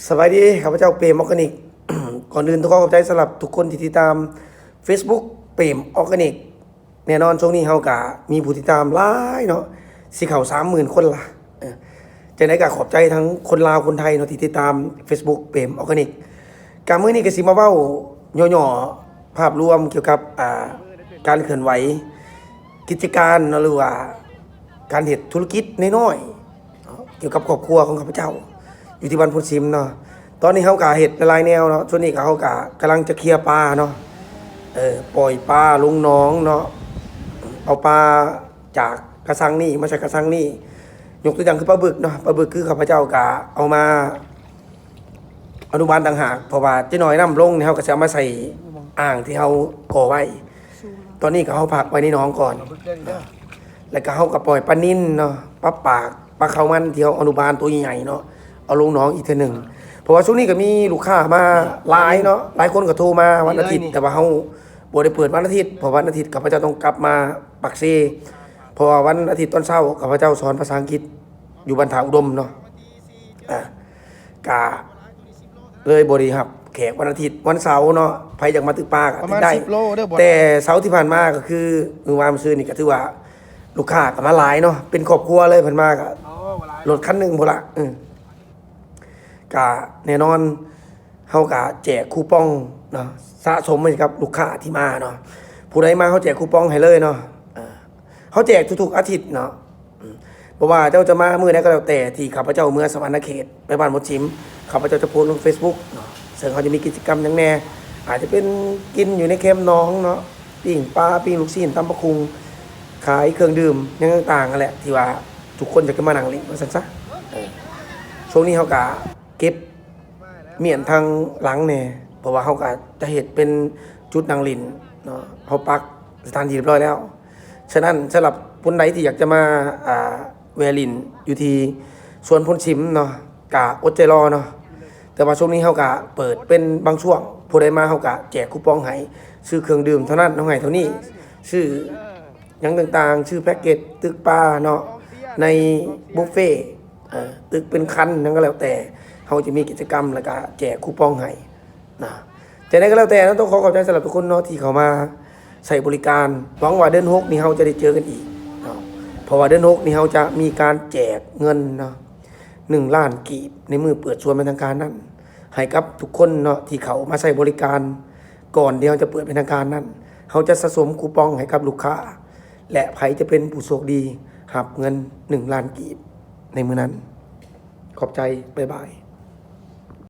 ສະບາຍດີ ຂ້າພະເຈົ້າ ເປມ ອອກການິກ. ກ່ອນອື່ນຕ້ອງຂໍຂອບໃຈສຳລັບທຸກຄົນທີ່ຕິດຕາມ Facebook ເປມ ອອກການິກ. ແນ່ນອນ ຊ່ວງນີ້ເຮົາກະມີຜູ້ຕິດຕາມຫຼາຍເນາະ ຊິເຂົ້າສາມໝື່ນຄົນລະ. ເອີ ຈັ່ງໃດກະຂອບໃຈທັງຄົນລາວ ຄົນໄທເນາະ ທີ່ຕິດຕາມ Facebook ເປມ ອອກການິກ. ກະມື້ນີ້ກະຊິມາເວົ້າຫຍໍ້ໆ ພາບລວມກ່ຽວກັບ ອ່າ ການເຄື່ອນໄຫວ ກິດຈະການເນາະ ຫຼືວ່າການເຮັດທຸລະກິດນ້ອຍໆ ເນາະ ກ່ຽວກັບຄອບຄົວຂອງຂ້າພະເຈົ້າ ຢູ່ທີ່ບ້ານໂພນຊິມເນາະ. ຕອນນີ້ເຮົາກະເຮັດຫຼາຍໆແນວເນາະ. ຊ່ວງນີ້ກະ ເຮົາກະກຳລັງຈະເຄຍປາເນາະ ເອີ ປ່ອຍປາລົງໜອງເນາະ ເອົາປາຈາກກະຊັງນີ້ມາໃສ່ກະຊັງນີ້. ຍົກຕົວຢ່າງຄືປາບຶກເນາະ ປາບຶກຄືຂ້າພະເຈົ້າກະເອົາມາ ອະນຸບານຕ່າງຫາກ ເພາະວ່າຈັກໜ້ອຍນ້ຳລົງນີ້ ເຮົາກໍຊິເອົາມາໃສ່ອ່າງທີ່ເຮົາກໍ່ໄວ້. ຕອນນີ້ກໍເຮົາພັກໄວ້ໃນໜອງກ່ອນ ແລ້ວກໍເຮົາກໍປ່ອຍປານິນເນາະ ປາປາກ ປາເຂົ້າມັນທີ່ເຮົາອະນຸບານໂຕໃຫຍ່ໆເນາະ ເອົາລົງໜອງອີກເທື່ອໜຶ່ງ. ເພາະວ່າຊ່ວງນີ້ກໍມີລູກຄ້າມາຫຼາຍເນາະ ຫຼາຍຄົນກໍໂທມາວັນອາທິດ ແຕ່ວ່າເຮົາບໍ່ໄດ້ເປີດວັນອາທິດ ເພາະວັນອາທິດຂ້າພະເຈົ້າຕ້ອງກັບມາປາກເຊ ເພາະວ່າວັນອາທິດຕອນເຊົ້າຂ້າພະເຈົ້າສອນພາສາອັງກິດຢູ່ບ້ານທ່າອຸດົມເນາະ. ອ່າ ກະເລີຍບໍ່ໄດ້ຮັບແຂກວັນອາທິດ. ວັນເສົາເນາະ ໃຜຢາກມາຕຶກປາກະຕຶກໄດ້. ແຕ່ເສົາທີ່ຜ່ານມາກໍຄືມື້ວານມື້ຊືນນີ້ ກໍຖືວ່າລູກຄ້າກໍມາຫຼາຍເນາະ ເປັນຄອບຄົວເລີຍ ເພິ່ນມາກໍລົດຄັນໜຶ່ງພຸ້ນລະ. ເອີ ກະແນ່ນອນ ເຮົາກະແຈກຄູປອງເນາະ ສະສົມໃຫ້ກັບລູກຄ້າທີ່ມາເນາະ. ຜູ້ໃດມາ ເຮົາແຈກຄູປອງໃຫ້ເລີຍເນາະ. ເອີ ເຮົາແຈກທຸກໆອາທິດເນາະ. ອືມ ບໍ່ວ່າເຈົ້າຈະມາມື້ໃດກໍແລ້ວແຕ່ ທີ່ຂ້າພະເຈົ້າເມືອສະຫວັນນະເຂດ ໄປບ້ານໝົດຊິມ ຂ້າພະເຈົ້າຈະໂພສລົງເຟສບຸກເນາະ. ເຊິ່ງເຮົາຈະມີກິດຈະກຳຫຍັງແດ່ ອາດຈະເປັນກິນຢູ່ໃນແຄມໜອງເນາະ ປີ້ງປາ ປີ້ງລູກຊີ້ນ ຕຳບັກຫຸ່ງ ຂາຍເຄື່ອງດື່ມຫຍັງຕ່າງໆຫັ້ນແຫຼະ ທີ່ວ່າທຸກຄົນຢາກຈະມານັ່ງຫຼິ້ນວ່າຊັ້ນຊະ. ເອີ ຊ່ວງນີ້ເຮົາກະເກັບ ມ້ຽນທາງຫຼັງແດ່ ເພາະວ່າເຮົາກໍຈະເຮັດເປັນຈຸດນັ່ງຫຼິ້ນເນາະ ເຮົາປັກສະຖານທີ່ຮຽບຮ້ອຍແລ້ວ. ສະນັ້ນ ສຳລັບຄົນໃດທີ່ຢາກຈະມາ ອ່າ ແວ່ຫຼິ້ນຢູ່ທີ່ສວນໂພນຊິມເນາະ ກະອົດໃຈລໍເນາະ. ແຕ່ວ່າຊ່ວງນີ້ເຮົາກະເປີດເປັນບາງຊ່ວງ ຜູ້ໃດມາເຮົາກະແຈກຄູປອງໃຫ້ ຊື້ເຄື່ອງດື່ມເທົ່ານັ້ນ ເຮົາໃຫ້ເທົ່ານີ້ ຊື້ ຫຍັງຕ່າງໆ ຊື້ແພັກເກັດຕຶກປາເນາະ ໃນບຸບເຟ ເອີ ຕຶກເປັນຄັນຫຍັງກໍແລ້ວແຕ່ ເຮົາຈະມີກິດຈະກຳ ແລ້ວກະແຈກຄູປອງໃຫ້ນະ. ຈັ່ງໃດກໍແລ້ວແຕ່ເນາະ ຕ້ອງຂໍຂອບໃຈສຳລັບທຸກຄົນເນາະ ທີ່ເຂົ້າມາໃຊ້ບໍລິການ. ຫວັງວ່າເດືອນຫົກນີ້ເຮົາຈະໄດ້ເຈີກັນອີກເນາະ ເພາະວ່າເດືອນຫົກນີ້ເຮົາຈະມີການແຈກເງິນເນາະ ໜຶ່ງລ້ານກີບ ໃນມື້ເປີດສວນເປັນທາງການນັ້ນ ໃຫ້ກັບທຸກຄົນເນາະ ທີ່ເຂົ້າມາໃຊ້ບໍລິການ ກ່ອນທີ່ເຮົາຈະເປີດເປັນທາງການນັ້ນ ເຮົາຈະສະສົມຄູປອງໃຫ້ກັບລູກຄ້າ ແລະ ໃຜຈະເປັນຜູ້ໂຊກດີຮັບເງິນໜຶ່ງລ້ານກີບໃນມື້ນັ້ນ. ຂອບໃຈ. ບາຍບາຍ.